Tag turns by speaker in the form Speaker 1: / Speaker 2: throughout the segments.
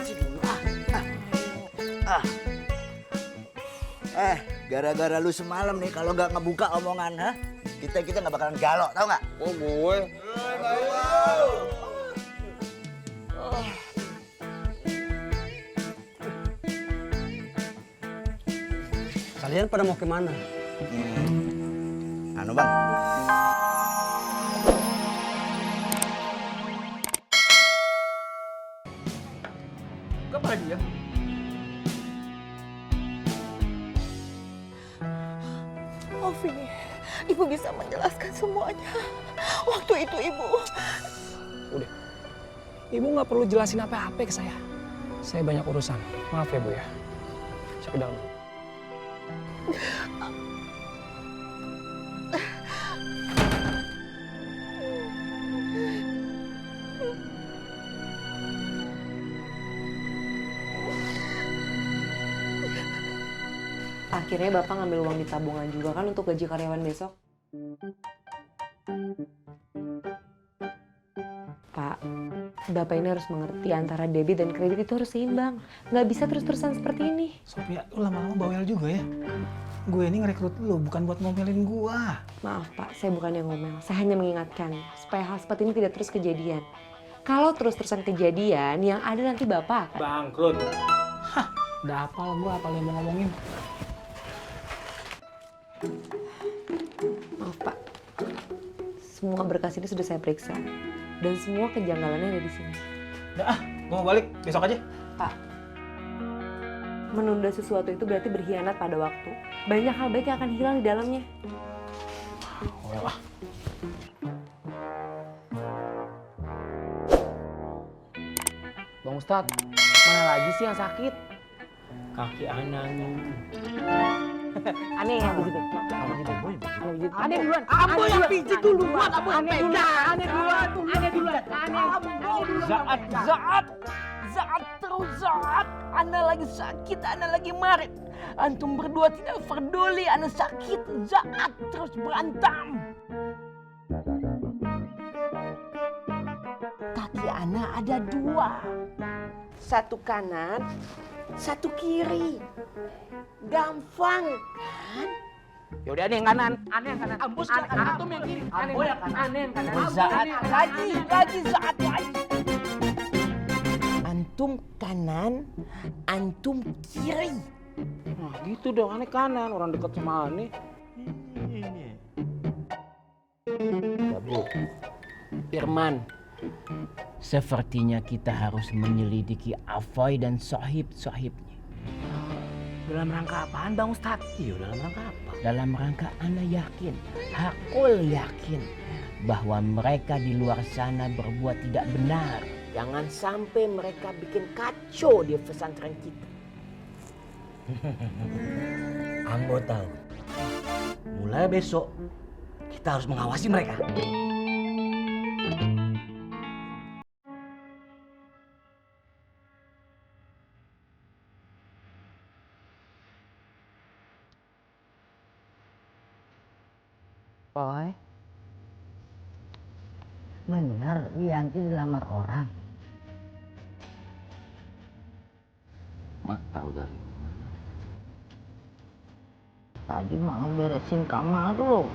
Speaker 1: kasih dulu. Gara-gara lu semalam nih kalau nggak ngebuka omongan, kita nggak bakalan galok, tau nggak?
Speaker 2: Oh gue.
Speaker 3: Kalian pada mau kemana?
Speaker 1: Anu bang.
Speaker 2: Kemana dia?
Speaker 4: Ovi, ibu bisa menjelaskan semuanya. Waktu itu ibu...
Speaker 5: Udah, ibu nggak perlu jelasin apa-apa ke saya. Saya banyak urusan. Maaf ya bu ya. Saya ke dalam.
Speaker 6: Akhirnya Bapak ngambil uang di tabungan juga kan untuk gaji karyawan besok? Pak, Bapak ini harus mengerti antara debit dan kredit itu harus seimbang. Nggak bisa terus-terusan seperti ini.
Speaker 7: Sophia, lu lama-lama bawel juga ya. Gue ini ngerekrut lu bukan buat ngomelin gua.
Speaker 6: Maaf Pak, saya bukan yang ngomel. Saya hanya mengingatkan supaya hal seperti ini tidak terus kejadian. Kalau terus-terusan kejadian, yang ada nanti Bapak akan...
Speaker 5: Bangkrut. Hah, udah hafal gua apa yang mau ngomongin.
Speaker 6: Maaf Pak, semua berkas ini sudah saya periksa. Dan semua kejanggalannya ada di sini.
Speaker 7: Udah gua mau balik besok aja.
Speaker 6: Pak, menunda sesuatu itu berarti berkhianat pada waktu. Banyak hal baik yang akan hilang di dalamnya.
Speaker 7: Wah.
Speaker 5: Bang Ustadz, mana lagi sih yang sakit?
Speaker 3: Kaki anaknya.
Speaker 6: Aneh yang begitu.
Speaker 5: Aneh duluan.
Speaker 3: Ambo yang pijit duluan, ambo yang pegang.
Speaker 5: Aneh duluan.
Speaker 3: Zaat terus Zaat. Ana lagi sakit, ana lagi marit. Antum berdua tidak peduli, ana sakit. Zaat terus berantem. Kaki ana ada dua. Satu kanan, satu kiri. Gampang kan?
Speaker 5: Yaudah aneh yang kanan. Aneh yang kanan.
Speaker 3: Ambo sekarang
Speaker 5: Antum yang kiri.
Speaker 3: Ambo yang kanan.
Speaker 5: Aneh yang kanan.
Speaker 3: Zaat lagi Zaat lagi. Antum kanan, antum kiri.
Speaker 5: Nah gitu dong, aneh kanan. Orang dekat sama aneh.
Speaker 3: Bu, Firman, sepertinya kita harus menyelidiki Afoy dan sohib-sohibnya.
Speaker 5: Dalam rangka apaan Bang Ustadz?
Speaker 3: Iya, dalam rangka apa? Dalam rangka Ana yakin, Hakul yakin bahwa mereka di luar sana berbuat tidak benar. Jangan sampai mereka bikin kacau di pesantren kita.
Speaker 1: Ambo tahu. Mulai besok kita harus mengawasi mereka.
Speaker 8: Boy, benar Wianti dilamar orang.
Speaker 3: Mak tahu dari mana?
Speaker 8: Tadi mau beresin kamar lo.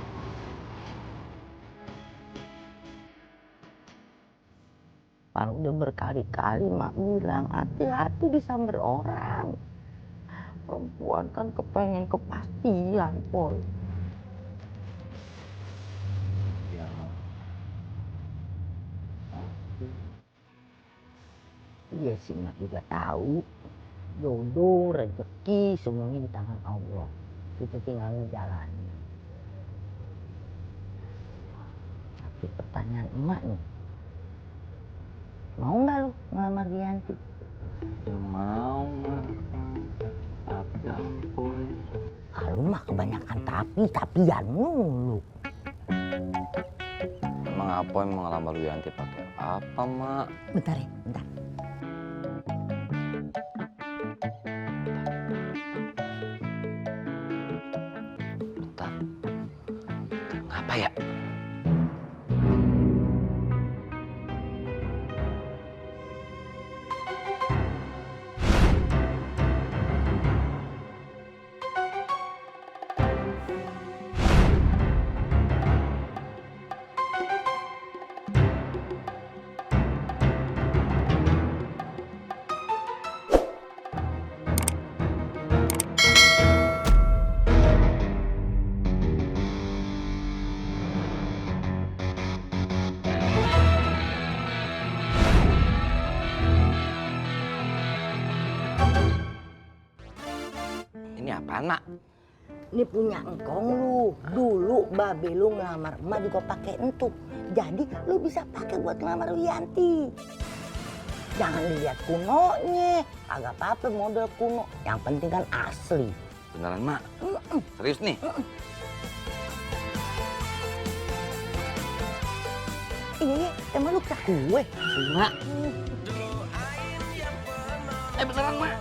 Speaker 8: Pak udah berkali-kali mak bilang hati-hati disamber orang. Perempuan kan kepengen kepastian, Boy. Iya sih, mak juga tahu. Jodoh, rezeki, semuanya di tangan Allah. Kita tinggal ngejalanin. Tapi pertanyaan emak nih. Mau nggak lu ngelamar Wianti?
Speaker 3: Ya mau, Mak. Tapi Afoy.
Speaker 8: Kalau mah kebanyakan tapian mulu.
Speaker 2: Emang Afoy mau ngelamar Wianti pakai apa, Mak?
Speaker 8: Bentar ya, bentar.
Speaker 3: Bentar. Apa ya?
Speaker 2: Apaan, Mak?
Speaker 8: Ini punya engkong lu. Dulu babe lu ngelamar emak juga pakai entuk. Jadi lu bisa pakai buat ngelamar Wianti. Jangan dilihat kunonya. Agak apa-apa model kuno. Yang penting kan asli.
Speaker 2: Beneran, Mak? Serius nih?
Speaker 8: Iya, emang lu kira gue?
Speaker 2: Mak. Beneran, Mak?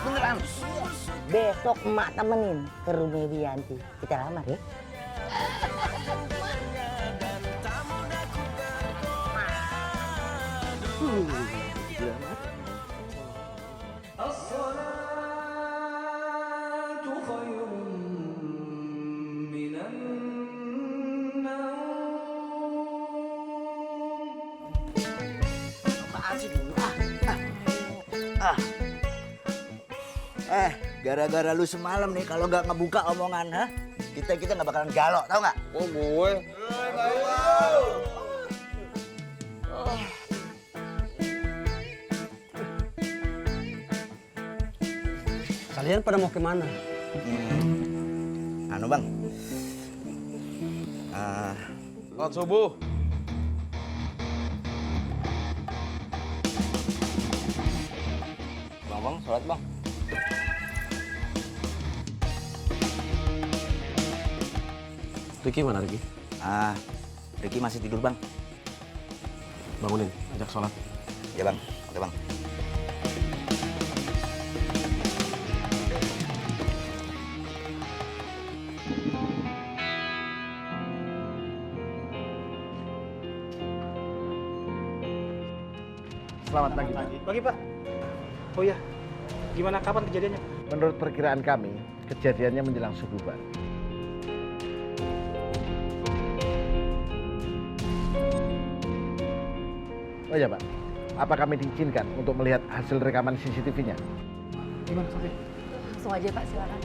Speaker 2: Beneran?
Speaker 8: Besok emak temenin ke rumah Wianti. Kita lamar ya.
Speaker 1: Gara-gara lu semalam nih kalau nggak ngebuka omongan, ha? Kita nggak bakalan galok, tau nggak?
Speaker 2: Oh, gue.
Speaker 7: Kalian pada mau kemana?
Speaker 1: Anu bang,
Speaker 2: Selamat subuh. Bang, sholat bang.
Speaker 5: Riki mana Riki?
Speaker 1: Ricky masih tidur bang.
Speaker 5: Bangunin, ajak sholat.
Speaker 1: Ya bang, oke bang.
Speaker 9: Selamat pagi, Pak.
Speaker 7: Pagi, Pak. Oh iya, gimana kapan kejadiannya?
Speaker 9: Menurut perkiraan kami, kejadiannya menjelang subuh, Pak. Oh iya, Pak. Apa kami diizinkan untuk melihat hasil rekaman CCTV-nya?
Speaker 7: Gimana, Sofi?
Speaker 6: Langsung aja Pak, silakan.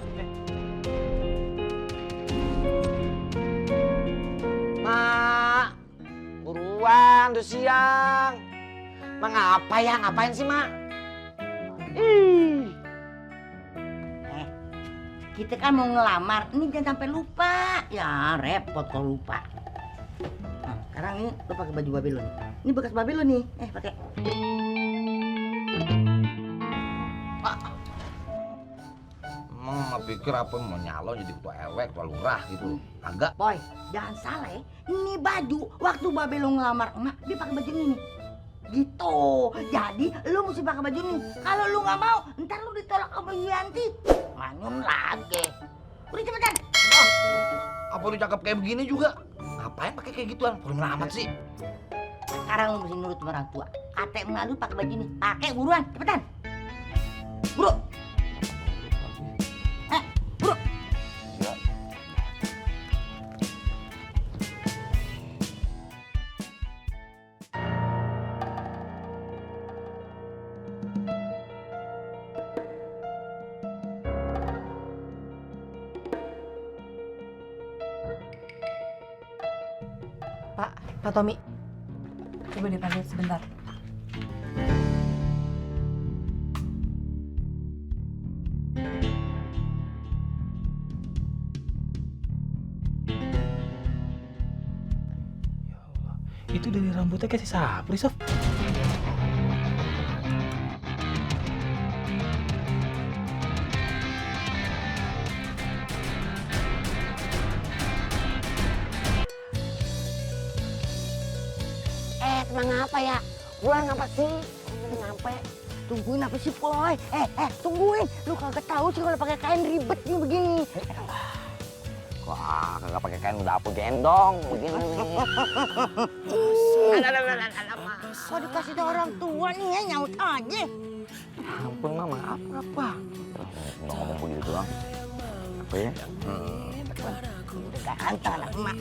Speaker 3: Mak, buruan, udah siang. Mak ngapain sih, Mak?
Speaker 8: Kita kan mau ngelamar, ini jangan sampai lupa. Ya repot kalau lupa. Nah, sekarang ini lu pakai baju babe lu nih. Ini bekas babe lu nih. Pakai.
Speaker 2: Emang pikir apa mau nyalon jadi ketua RW, ketua lurah gitu. Agak.
Speaker 8: Boy, jangan salah ya. Ini baju waktu babe lu ngelamar emak, dia pakai baju ini nih. Gitu. Jadi lu mesti pakai baju ini. Kalau lu nggak mau, ntar lu ditolak sama Yanti. Manyun lagi. Udah cepetan.
Speaker 2: Apa lu cakep kayak begini juga? Ngapain pakai kayak gituan? Kurang amat sih.
Speaker 8: Sekarang lu mesti nurut sama orang tua. Kata emak lu pakai baju ini. Pakai buruan, cepetan. Buru. Buru.
Speaker 2: Ya.
Speaker 6: Pak Tommy. Coba dipanggil sebentar.
Speaker 7: Itu dari rambutnya kayak si Sapri, Sof.
Speaker 8: Tenang apa ya? Bulan apa sih? Nyampe. Tungguin apa sih, Boy? Tungguin. Lu kagak tahu sih kalau pakai kain ribet nih begini.
Speaker 2: Wah, kagak pakai kain udah apa gendong begini.
Speaker 8: Kok dikasih tahu orang tua nih ya, nyaut aja.
Speaker 2: Ampun, Mama, apa? Nggak ngomong begitu doang. Apa ya?
Speaker 8: Ganteng anak emak.